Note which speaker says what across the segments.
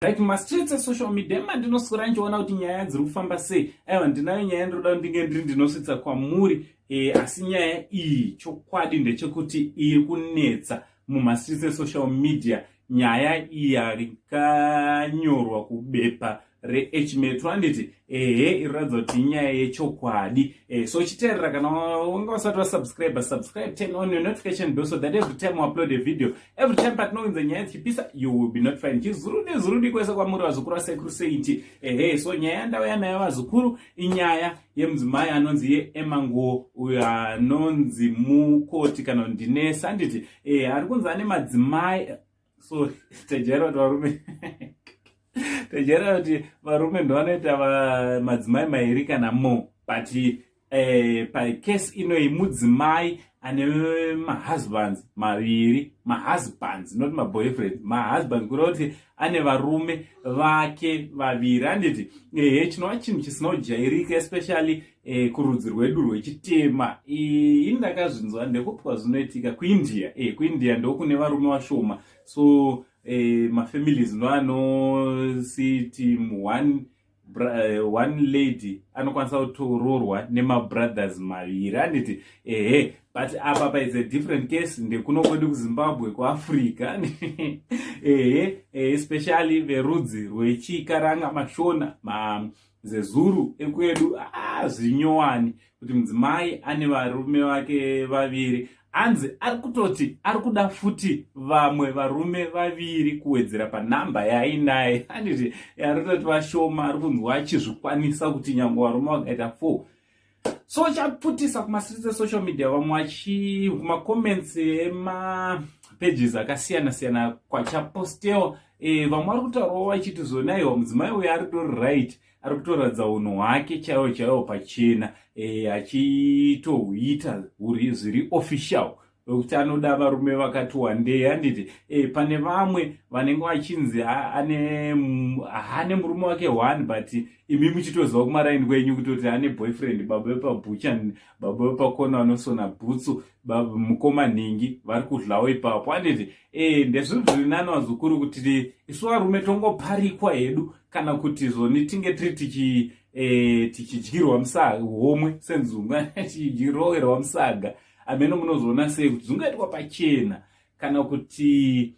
Speaker 1: Right, mumastreets esocial media mandinoswera ndichiona kuti nyaya dziri kufamba sei. Aiwa, ndinayo nyaya ndinoda kuti ndinge ndiri ndinosvitsa kwamuri asi nyaya iyi chokwadi ndechekuti iri kunetsa mumastreets esocial media. Nyaya iyi yakanyorwa kubepa reHmetro, handiti? Ehe, iriratidza kuti inyaya yechokwadi. So chiteerera, kana wanga usati wasubscribe, subscribe, turn on your notification bell so that every time we upload a video, every time patinounza nyaya dzichipisa, you will be notified. Chizurudi zurudi kwese kwamuri, vazukuru vasekuru Saint. Ehe, so nyaya yandauya nayo, vazukuru, inyaya yemudzimai anonzi yeEmma Nguwo, uyo anonzi mukoti kana ndinesi, handiti? Ari kunzi ane madzimai. So tajaira kuti varume, tajaira kuti varume ndovanoita madzimai mairi kana more, but pacase inoyi mudzimai ane mahusbands maviri. Mahusbands, not maboyfriend, mahusbands, kureva kuti ane varume vake vaviri, handiti? Ehe, chinova chinhu chisina kujairika, especially kurudzi rwedu rwechitema. Ini ndakazvinzwa ndekupiwa zvinoitika kuIndia. KuIndia ndokune varume vashoma, so mafamilies ndo anositi one lady anokwanisa kutoroorwa nemabrothers maviri, handiti? Ehe, but apa pa is a different case, ndekuno kwedu kuZimbabwe, kuAfrica. Ehe, especially verudzi rwechiKaranga, maShona, maZezuru ekwedu. Ah, zvinyowani kuti mudzimai ane varume vake vaviri, anzi ari kutoti ari kuda futi vamwe varume vaviri kuwedzera panhamba yaainaye, handiti? Ari kutoti vashoma, ari kunzwa achizvikwanisa kuti nyange varume vakaita four. So chaputisa kumastreets esocial media, vamwe vachi kumacomments emapages akasiyana siyana kwachapostewa, vamwe vari kutaurawo vachiti zvonaiwa mudzimai uyu ari tori right, ari kutoratidza unhu hwake chaiwo chaiwo pachena, achitohuita zviri official wekuti anoda varume vakati wandei, handiti? Pane vamwe vanenge vachinzi ane murume wake one, but imi muchitoziva kumaraini kwenyu kutoti ane boyfriend, baba vepabhucha, baba vepakona vanosona bhutsu, mukoma nhingi vari kudlawo ipapo, handiti? Ndezvinhu zviri nani, vazukuru, kuti isu varume tongoparikwa hedu kana kuti zvoni tinge tiri tichidyirwa musaga homwe senzunga, tichirowerwa musaga. Ameno munozoona sei kuti zvingaitwa pachena kana kuti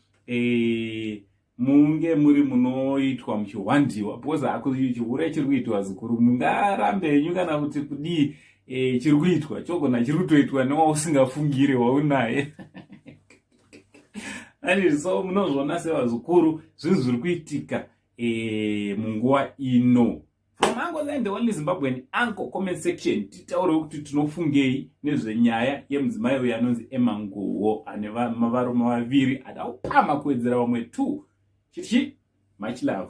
Speaker 1: munge muri munoitwa muchihwandiwa? Because chihure chiri kuitwa, zikuru, mungarambe henyu kana kuti kudii, chiri kuitwa chogona chiri kutoitwa newausingafungire waunaye ani. So munozviona sevazukuru zvinhu zviri kuitika munguva ino? From Uncle and the only Zimbabwean uncle, comment section, titaurewo kuti tinofungei nezvenyaya yemudzimai uyu anonzi Emma Nguwo, ane varume vaviri, ada kupama kuwedzera vamwe two. Chichi, much love.